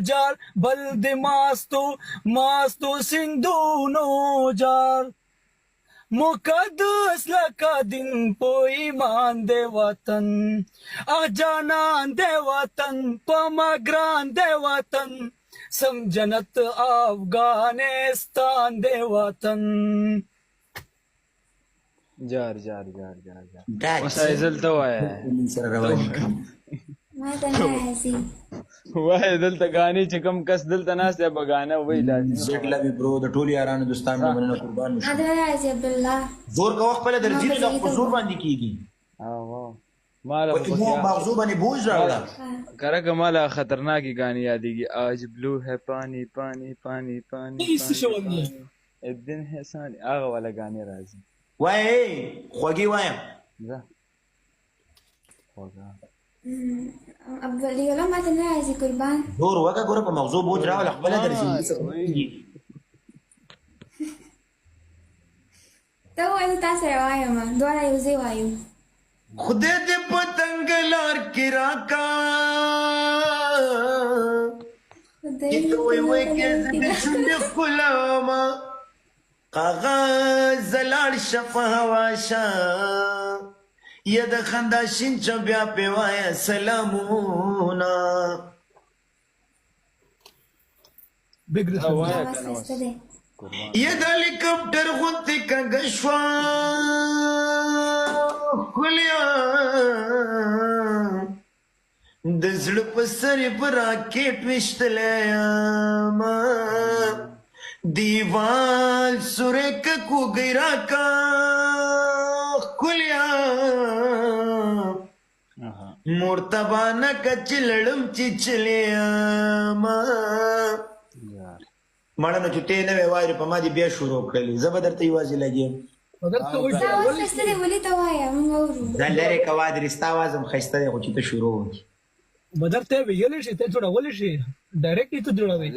جار، بل د ماستو ماستو سندونو جار. مقدس لکه دین په ایمان دی وطن، اخ جانان دی وطن، په ما ګران دی وطن، سم جنت افغانستان دی وطن. جار جار جار جار جار. دا اوس ایزل ته وایه. مونږ سره رواني کوي. ما ته نه راځي. وایه دلته غانې چې کوم کس دلته ناست دی به غانه وایي لازمي زیډ خبره. لوي برو، د ټولو یارانو دوستانو نه مننه، قربان مو ما شم. ته نه راځي عبدالله. زور کوه خپله ما درځي په نو دا ځای په ته زور باندې کیږي. او ماله په خو مو پکې مغزو باندې بوج راوړه. کره که ماله خطرناکې ګانې یادېږي. آج بلو ہے پانی پانی پانی پانی څه پانی شول دی؟ پانی ایک دن ہے ثانی، هغه والا ګانې راځي. وایه خوږې وایم. ځه خوږه. عبدالله ما ته نه راځي قربان. زور وکړه ګوره، په مغزو بوج راوله خپله درځي. وایي. ته وایه، تا سره وایم، دواړه یو ځای وایو. خدای دې پتنګ لار کې راکا خدای چې دې ته وای وای پتنګ کې لار زه کې دې راکا. شونډې ښکلومه، کاغذ لاړ شه په هوا شه، یا د خندا شین چه بیا پې وایه سلامونه. بیګ ځه وایه آواز کنه اوس ښایسته دی. قربان. یا د هلیکاپټر غوندې کږه شوه ښکلیا، د زړه په سر یې په راکټ ویشتلی یم، دیوال سوری که کوږی راکا ښکلیا، مور تبانه که چې لړم چیچلی یم. یار. مړه نو چې ته نه وې وایې په ما دې بیا شروع کړلې، زه به درته یوازې لګیم. بدر ته وایي. ستا آواز ښایسته دی، ولې ته وایه، موږ اورو. دا لرې کوه درې، ستا اواز هم ښایسته دی خو چې ته شروع وکړې. بدر ته ویلی شي، ته جوړولی شي، ډایرکټ یې ته جوړوي.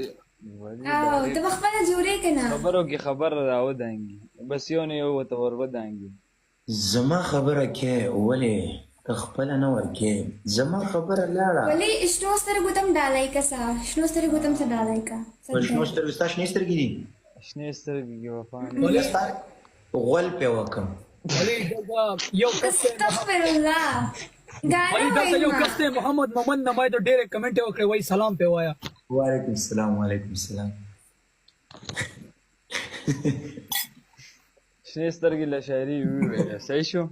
ولي او ته ډایرکټ به خپله جوړې که نه؟ خبرو کې خبره راودانګي، بس یو نه یو ورته ور ودانګي. زما خبره کې ولې ته خپله نه ورکې، زما خبره لاړه. ولې شنو سترګو ته هم ډالۍ که څه، شنو سترګو ته هم څه ډالۍ که. په شنو سترګو ستا شنې سترګې دي؟ شنې سترګې کې وفا ولې نشته. ستا غول پې وکم. ولې دلته یو کس دی استغفر الله، ګانه ولې دلته یو وایم. کس دی محمد مومن نه، ما ته ډېرې کمنټ یې وکړې، وایي سلام پې وایه. وعلیکم السلام. وعلیکم السلام. شنې سترګې له شاعري وویله، صحیح شو.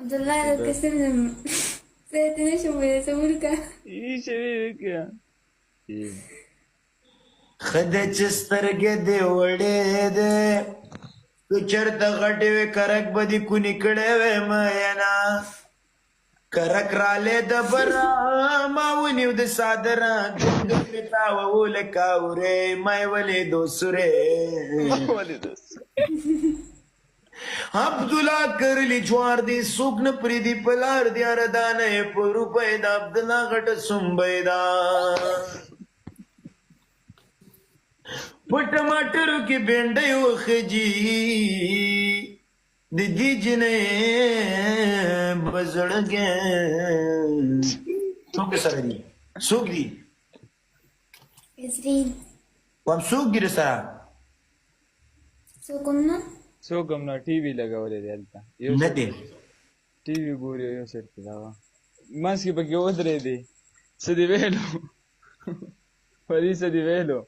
عبدالله قسم زه ته نشم ویلی، څه ورکه. ای شوی وکړه. ښه چې سترګې دې وړې دې، که چېرته غټې وې کرک به دې کونې کړی وی میینه. کرک رالی د بره ما ونیو د څادره، ګونګ مې تاوه لکه اورې، ما یې ولیدو سورې. عبدالله کرلی جوار دی، څوک نه پرېږدي په لار دی، هره دانه یې په روپۍ ده، عبدالله غټه سومبۍ ده. په ټماټرو کې بېنډۍ وخیژي، د دې جنۍ به زړه کې. څوک سره دي؟ څوک دي؟ ازرین. وام څوک دي سره؟ څوک هم نه. څوک هم نه، ټي وي لګولې دی هلته یو نه دی. ټي وي ګوري یو سیټ کې، دغه منځ کې پکې ودرېدې. څه دې ویلو ولي؟ څه دې ویلو؟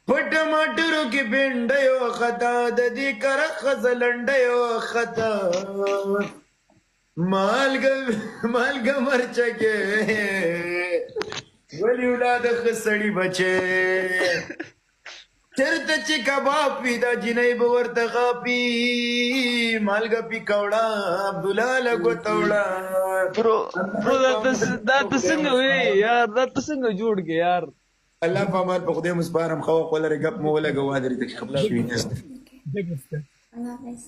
په ټماټرو کې بېنډۍ وخته، د دې کره ښځه لنډۍ وخته، مالګه مالګه مرچه کې ولي اولاده ښه سړي بچې، چېرته چې کباب وي دا جینۍ به ورته غاپي، مالګه پیکوړه عبدالله له ګوته وړه. برو برو، دا ته څنګه وې یار؟ دا ته څنګه جوړ کې یار؟ الله په امان، په خدای مو سپارم، ښه وخت ولرئ، ګپ مو ولګوه، درې ته چې خپه شوي نه یاست. الله حافظ.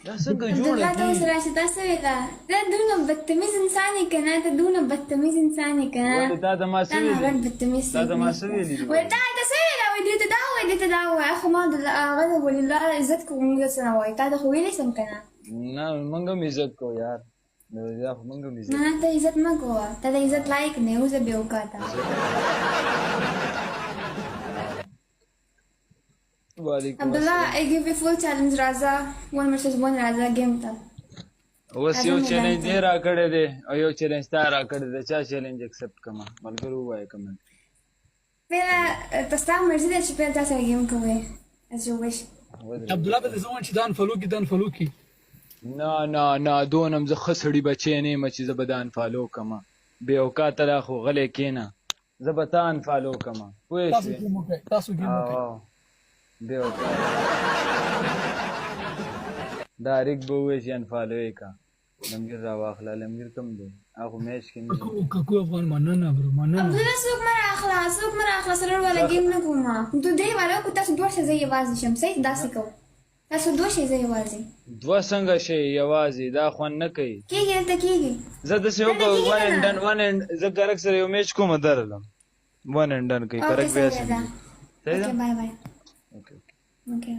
دا څنګه جوړ عبدالله ته اوس راشه، تا څه ویله؟ ته دونه بدتمیز انسان یې که نه؟ ته دونه بدتمیز انسان یې که نه؟ ولې تا ته ما څه تا نه ویلي؟ غټ بدتمیز تا ته ما څه ویلي دي؟ ولې تا ته څه ویله؟ وایي دې ته دا ووایه، دې ته دا ووایه، خو ما هغه د ولي الله عزت کوو، موږ څه نه وایو، تا ته خو ویلی سم که نه؟ نه، موږ هم عزت کوو یار. نو دا خو مونږ هم عزت نه نه، ته عزت مه کوه، ته د عزت لایق نه یې، وځه بې اوقاته. وعلیکم عبدالله السلام. I give you full challenge. راځه 1 versus 1، راځه ګیم ته. اوس راځه یو میدان چیلنج ته. دی راکړی دی او یو چیلنج تا راکړی دی، چا چیلنج اکسپټ کما؟ ملګرو ووایه کمنټ. پهله ته، ستا مرضي ده چې پهله تا سره ګیم کوې، as you wish. ودرېږه. عبدالله ته زه وایم چې دا انفالو کی، دا انفالو کی. نه نه نه، دونه هم زه ښه سړي بچی نه یم چې زه به دا انفالو کم. بې اوقاته، لا خو غلی کښېنه، زه به تا انفالو کم، پوه تاسو شوې؟ ګیم وکړئ، تاسو ګیم وکړئ. او بې اوقاته، دا ریک به ووایي چې انفالو یې که. لمګیر راواخله، لمګیر کوم دی؟ هغه خو میچ کې نه دی. ککو ککو افغان، مننه برو، مننه. عبدالله، څوک مه رااخله، څوک مه رااخله، څلور والا ګیم نه کوم. دوه درې والا وکړو، تاسو دوه شئ، زه یوازې شم. صحیح، داسې کوو، تاسو دوه شئ، زه یوازې. دوه څنګه شي یوازې؟ دا خوند نه کوي. کېږي، دلته کېږي. زه داسې دلته وکړم کېږي ون که اینډ نه؟ ډن، ون اینډ زه کرک سره یو میچ کوم، درلم ون اینډ ډن کوي اوکې کرک بیا صحیح سم ده. صحیح ده. اوکې، بای بای. اوکې. اوکې.